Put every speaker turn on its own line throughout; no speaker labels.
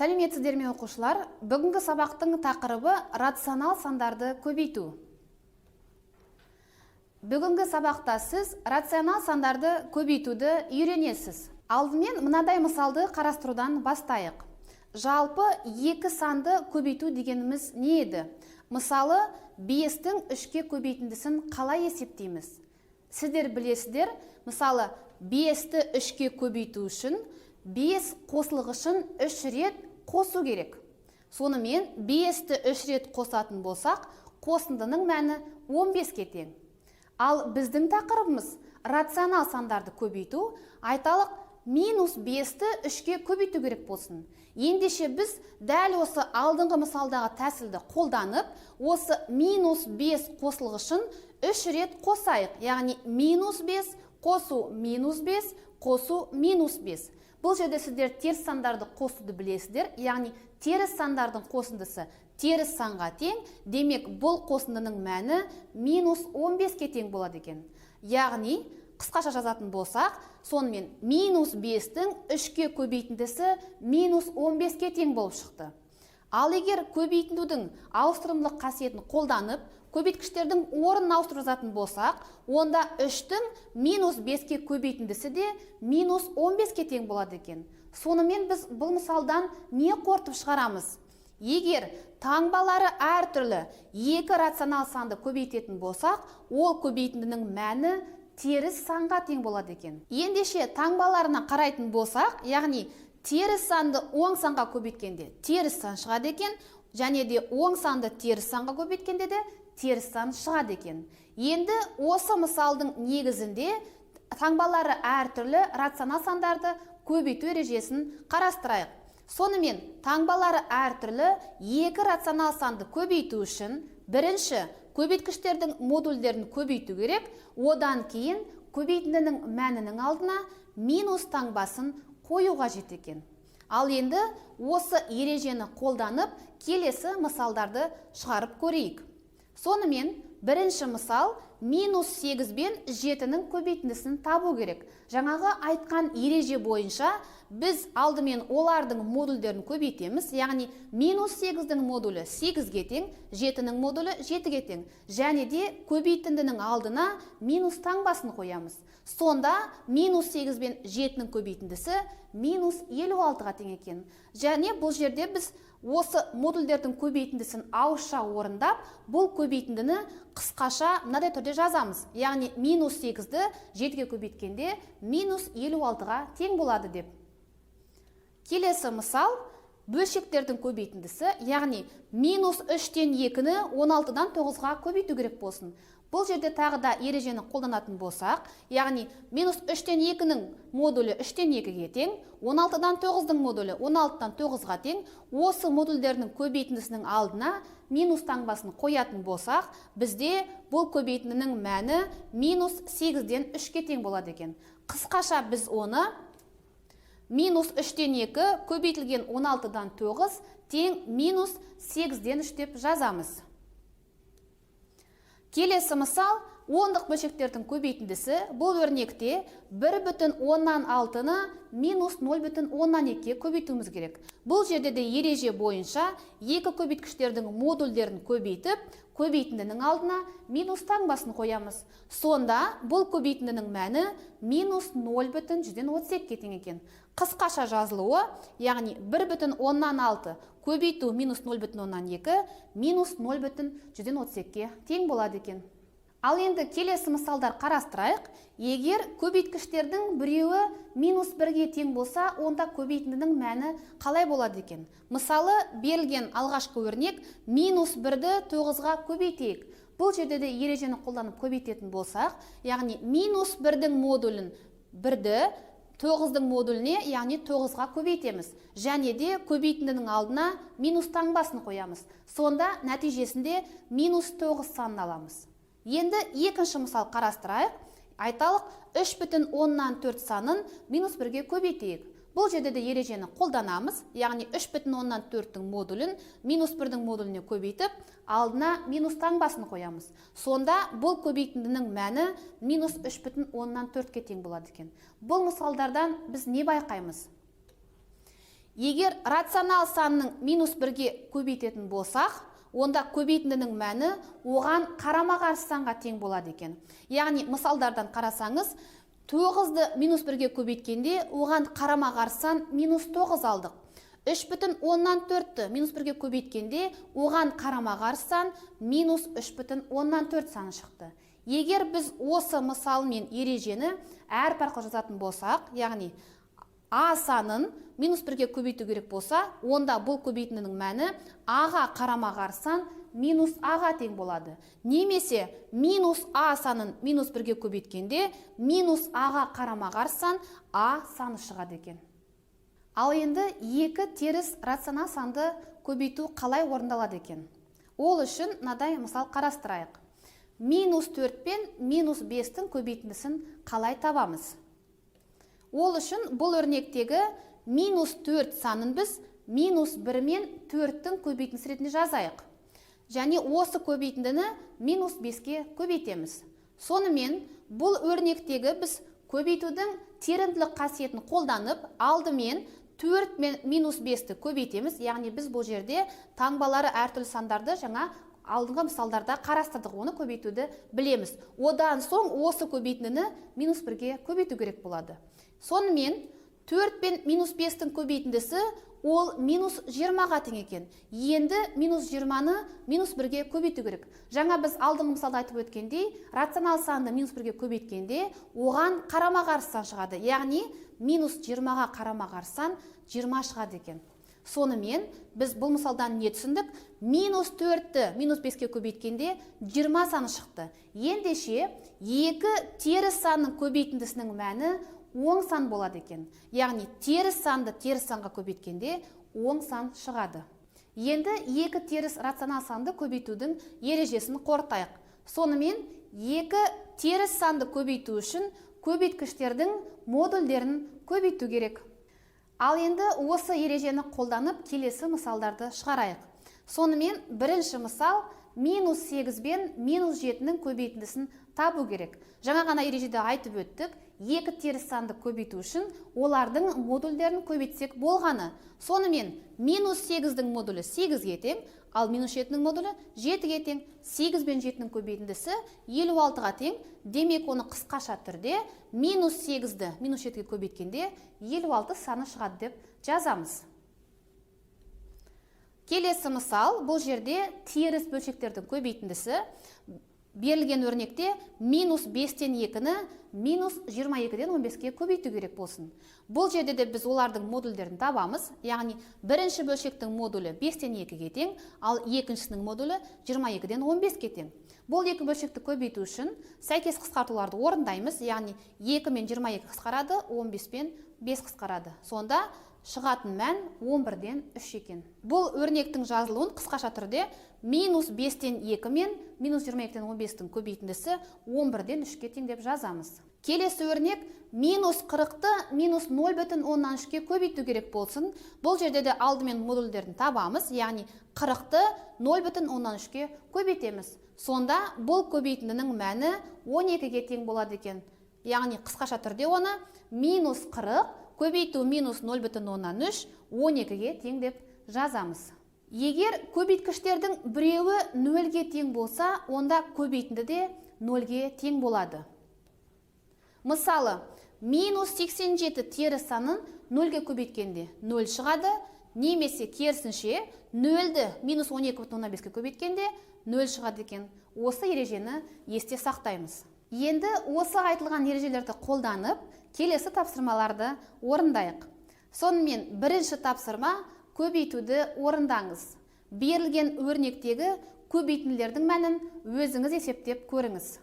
Сәлеметсіздер ме, оқушылар! Бүгінгі сабақтың тақырыбы – рационал сандарды көбейту. Бүгінгі сабақта сіз рационал сандарды көбейтуді үйренесіз. Алдымен мынадай мысалды қарастырудан бастайық. Жалпы, екі санды көбейту дегеніміз не еді? Мысалы, бестің үшке көбейтіндісін қалай есептейміз? Сіздер білесіздер, мысалы, бесті үшке көбейту үшін бес қосылғышын үш рет қосу керек. Сонымен, бесті үш рет қосатын болсақ, қосындының мәні 15-ке тең. Ал біздің тақырыбымыз – рационал сандарды көбейту. Айталық, минус бесті үшке көбейту керек болсын. Ендеше, біз дәл осы алдыңғы мысалдағы тәсілді қолданып, осы минус бес қосылғышын үш рет қосайық, яғни минус бес қосу минус бес қосу минус бес. Бұл жерде сіздер теріс сандарды қосуды білесіздер, яғни теріс сандардың қосындысы теріс санға тең. Демек, бұл қосындының мәні минус 15-ке тең болады екен. Яғни, қысқаша жазатын болсақ, сонымен, минус бестің үшке көбейтіндісі минус 15-ке тең болып шықты. Ал егер көбейтіндудің ауыстырымдылық қасиетін қолданып, көбейткіштердің орнын ауыстырып жазатын болсақ, онда үштің минус беске көбейтіндісі де минус 15-ке тең болады екен. Сонымен, біз бұл мысалдан не қорытып шығарамыз? Егер таңбалары әртүрлі екі рационал санды көбейтетін болсақ, ол көбейтіндінің мәні теріс санға тең болады екен. Ендеше, таңбаларына қарайтын болсақ, яғни теріс санды оң санға көбейткенде теріс сан шығады екен және де оң санды теріс санға көбейткенде де теріс сан шығады екен. Енді осы мысалдың негізінде таңбалары әртүрлі рационал сандарды көбейту ережесін қарастырайық. Сонымен, таңбалары әртүрлі екі рационал санды көбейту үшін бірінші көбейткіштердің модульдерін көбейту керек, одан кейін көбейтіндінің мәнінің алдына минус таңбасын қою қажет екен. Ал енді осы ережені қолданып, келесі мысалдарды шығарып көрейік. Сонымен, бірінші мысал: минус 8 бен 7-нің көбейтіндісін табу керек. Жаңағы айтқан ереже бойынша біз алдымен олардың модульдерін көбейтеміз, яғни минус 8-дің модулі 8-ге тең, 7-нің модулі 7-ге тең, және де көбейтіндінің алдына минус таңбасын қоямыз. Сонда минус 8 бен 7-нің көбейтіндісі минус 56-ға тең екен. Және бұл жерде біз осы модульдердің көбейтіндісін ауызша орындап, бұл көбейтіндіні қысқаша мынадай түрде жазамыз, яғни минус 8-ді 7-ге көбейткенде минус 56-ға тең болады деп. Келесі мысал: бөлшектердің көбейтіндісі, яғни минус 3-тен 2-ні 16-дан 9-ға көбейту керек болсын. Бұл жерде тағы да ережені қолданатын болсақ, яғни минус 3-тен 2-нің модулі 3-тен 2-ге тең, 16-дан 9-дың модулі 16-дан 9-ға тең. Осы модульдердің көбейтіндісінің алдына минус таңбасын қоятын болсақ, бізде бұл көбейтіндінің мәні минус 8-ден 3-ке тең болады екен. Қысқаша біз оны минус 3-тен 2 көбейтілген 16-дан 9 тең минус 8-ден 3 деп жазамыз. Келесі мысал: ондық бөлшектердің көбейтіндісі. Бұл өрнекте 1,6-ны минус 0,2-ге көбейтуіміз керек. Бұл жерде де ереже бойынша екі көбейткіштердің модульдерін көбейтіп, көбейтіндінің алдына минус таңбасын қоямыз. Сонда бұл көбейтіндінің мәні минус 0,32-ге тең екен. Қысқаша жазылуы, яғни 1,6 көбейту минус 0,2 минус 0,32-ге тең болады екен. Ал енді келесі мысалдар қарастырайық. Егер көбейткіштердің біреуі минус бірге тең болса, онда көбейтіндінің мәні қалай болады екен? Мысалы, берілген алғашқы өрнек: минус бірді тоғызға көбейтейік. Бұл жерде де ережені қолданып көбейтетін болсақ, яғни минус бірдің модулін, бірді, тоғыздың модуліне, яғни тоғызға көбейтеміз және де көбейтіндінің алдына минус таңбасын қоямыз. Сонда нәтижесінде минус тоғыз санын аламыз. Енді екінші мысал қарастырайық. Айталық, 3,4 санын минус бірге көбейтейік. Бұл жерде де ережені қолданамыз, яғни 3,4-тің модулін минус бірдің модуліне көбейтіп, алдына минус таңбасын қоямыз. Сонда бұл көбейтіндінің мәні минус 3,4-ке тең болады екен. Бұл мысалдардан біз не байқаймыз? Егер рационал санның минус 1-ге көбейтетін болсақ, онда көбейтіндінің мәні оған қарама-қарсы санға тең болады екен. Яғни мысалдардан қарасаңыз, 9-ды минус 1-ге көбейткенде оған қарама-қарсы сан минус 9 алдық. 3,4-ті минус 1-ге көбейткенде оған қарама-қарсы сан минус 3,4 саны шықты. Егер біз осы мысал мен ережені әріп арқылы жазатын болсақ, яғни а санын минус 1-ге көбейту керек болса, онда бұл көбейтіндінің мәні а-ға қарама-қарсы сан минус а-ға тең болады. Немесе минус а санын минус 1-ге көбейткенде минус а-ға қарама-қарсы сан а саны шығады екен. Ал енді екі теріс рационал санды көбейту қалай орындалады екен? Ол үшін мынадай мысал қарастырайық. Минус 4 пен минус 5-тің көбейтіндісін қалай табамыз? Ол үшін бұл өрнектегі минус 4 санын біз минус 1 мен 4-тің көбейтіндісі ретінде жазайық. Және осы көбейтіндіні минус 5-ке көбейтеміз. Сонымен бұл өрнектегі біз көбейтудің терімділік қасиетін қолданып, алдымен 4 мен минус 5-ті көбейтеміз. Яғни біз бұл жерде таңбалары әртүрлі сандарды жаңа алдыңғы мысалдарда қарастырдық, оны көбейтуді білеміз. Одан соң осы көбейтіндіні минус 1-ге көбейту керек болады. Сонымен 4 пен минус 5-тің көбейтіндісі ол минус 20-ға тең екен. Енді минус 20-ны минус 1-ге көбейту керек. Жаңа біз алдыңғы мысалда айтып өткендей, рационал санды минус 1-ге көбейткенде оған қарама-қарсы сан шығады. Яғни минус 20-ға қарама-қарсы сан 20 шығады екен. Сонымен біз бұл мысалдан не түсіндік? Минус 4-ті минус 5-ке көбейткенде 20 саны шықты. Ендеше екі теріс санның көбейтіндісінің мәні оң сан болады екен. Яғни теріс санды теріс санға көбейткенде оң сан шығады. Енді екі теріс рационал санды көбейтудің ережесін қорытайық. Сонымен екі теріс санды көбейту үшін көбейткіштердің модульдерін көбейту керек. Ал енді осы ережені қолданып келесі мысалдарды шығарайық. Сонымен бірінші мысал минус 8 бен минус 7-нің көбейтіндісін табу керек. Жаңа ғана ережеде айтып өттік, екі теріс санды көбейту үшін олардың модульдерін көбейтсек болғаны. Сонымен минус 8-дің модулі 8-ге тең, ал минус 7-нің модулі 7-ге тең. 8 бен 7-нің көбейтіндісі 56-ға тең. Демек оны қысқаша түрде минус 8-ді минус 7-ге көбейткенде 56 саны шығады деп жазамыз. Келесі мысал, бұл жерде теріс бөлшектердің көбейтіндісі. Берілген өрнекте минус 5-тен 2-ні минус 22-ден 15-ке көбейту керек болсын. Бұл жерде де біз олардың модульдерін табамыз. Яғни бірінші бөлшектің модулі 5-тен 2-ге тең, ал екіншісінің модулі 22-ден 15-ке тең. Бұл екі бөлшекті көбейту үшін сәйкес қысқартуларды орындаймыз. Яғни 2 мен 22 қысқарады, 15 пен 5 қысқарады. Сонда шығатын мән 11-ден 3 екен. Бұл өрнектің жазылуын қысқаша түрде минус 5-тен 2 мен минус 22-ден 15-тің көбейтіндісі 11-ден 3-ке тең деп жазамыз. Келесі өрнек минус 40-ты минус 0,3-ке көбейту керек болсын. Бұл жерде де алдымен модульдерін табамыз, яғни 40-ты 0,3-ке көбейтеміз. Сонда бұл көбейтіндінің мәні 12-ге тең болады екен. Яғни қысқаша түрде оны минус 40 көбейту минус 0,3 12-ге тең деп жазамыз. Егер көбейткіштердің біреуі 0-ге тең болса, онда көбейтінді де 0-ге тең болады. Мысалы, минус 87 теріс санын 0-ге көбейткенде 0 шығады, немесе керісінше 0-ді минус 12,5-ке көбейткенде 0 шығады екен. Осы ережені есте сақтаймыз. Енді осы айтылған ережелерді қолданып, келесі тапсырмаларды орындайық. Сонымен бірінші тапсырма көбейтуді орындаңыз. Берілген өрнектегі көбейтінділердің мәнін өзіңіз есептеп көріңіз.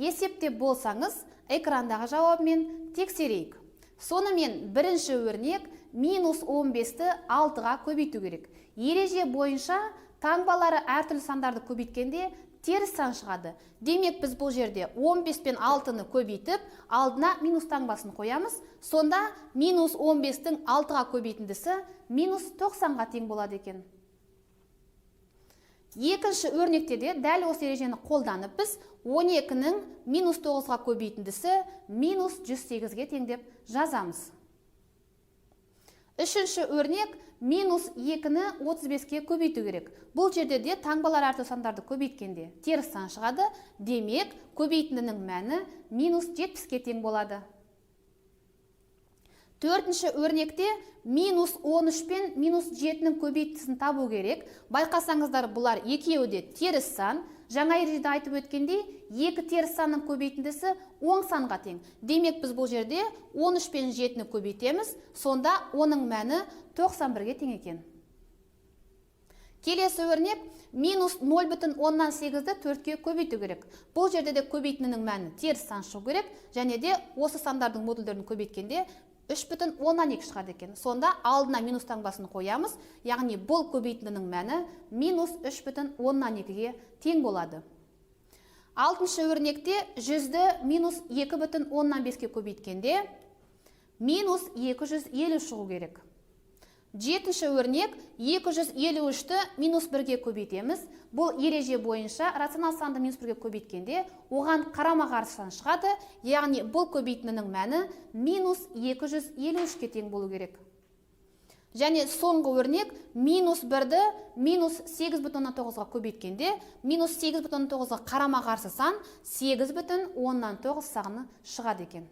Есептеп болсаңыз, экрандағы жауабымен тексерейік. Сонымен бірінші өрнек минус 15-ті 6-ға көбейту керек. Ереже бойынша таңбалары әртүрлі сандарды көбейткенде теріс сан шығады. Демек біз бұл жерде 15 пен 6-ны көбейтіп, алдына минус таңбасын қоямыз. Сонда минус 15-тің 6-ға көбейтіндісі минус 90-ға тең болады екен. Екінші өрнекте де дәл осы ережені қолданып біз 12-нің минус 9-ға көбейтіндісі минус 108-ге тең деп жазамыз. Үшінші өрнек: минус 2-ні 35-ке көбейту керек. Бұл жерде де таңбалар әртүрлі сандарды көбейткенде теріс сан шығады. Демек, көбейтіндінің мәні минус 70-ке тең болады. Төртінші өрнекте минус 13 пен минус 7-нің көбейтіндісін табу керек. Байқасаңыздар, бұлар екеуі де теріс сан. Жаңа ережеде айтып өткендей, екі теріс санның көбейтіндісі оң санға тең. Демек, біз бұл жерде 13 пен 7-ні көбейтеміз, сонда оның мәні 91-ге тең екен. Келесі өрнек: минус 0,8-ді 4-ке көбейту керек. Бұл жерде де көбейтіндінің мәні теріс сан шығу керек, және де осы сандардың модульдерін көбейткенде 3,2 шығады екен. Сонда алдына минус таңбасын қоямыз, яғни бұл көбейтіндінің мәні минус 3,2-ге тең болады. Алтыншы өрнекте 100-ді минус 2,5-ке көбейткенде минус 250 шығу керек. Жетінші өрнек: 253-ті минус 1-ге көбейтеміз. Бұл ереже бойынша рационал санды минус 1-ге көбейткенде оған қарама-қарсы сан шығады, яғни бұл көбейтіндінің мәні минус 253-ке тең болу керек. Және соңғы өрнек: минус 1-ді минус 8,9-ға көбейткенде минус 8,9-ға қарама-қарсы сан 8,9 саны шығады екен.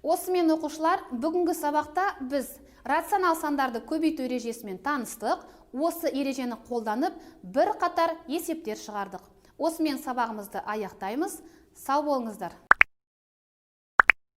Осымен, оқушылар, бүгінгі сабақта біз рационал сандарды көбейту ережесімен таныстық. Осы ережені қолданып, бірқатар есептер шығардық. Осымен сабағымызды аяқтаймыз. Сау болыңыздар.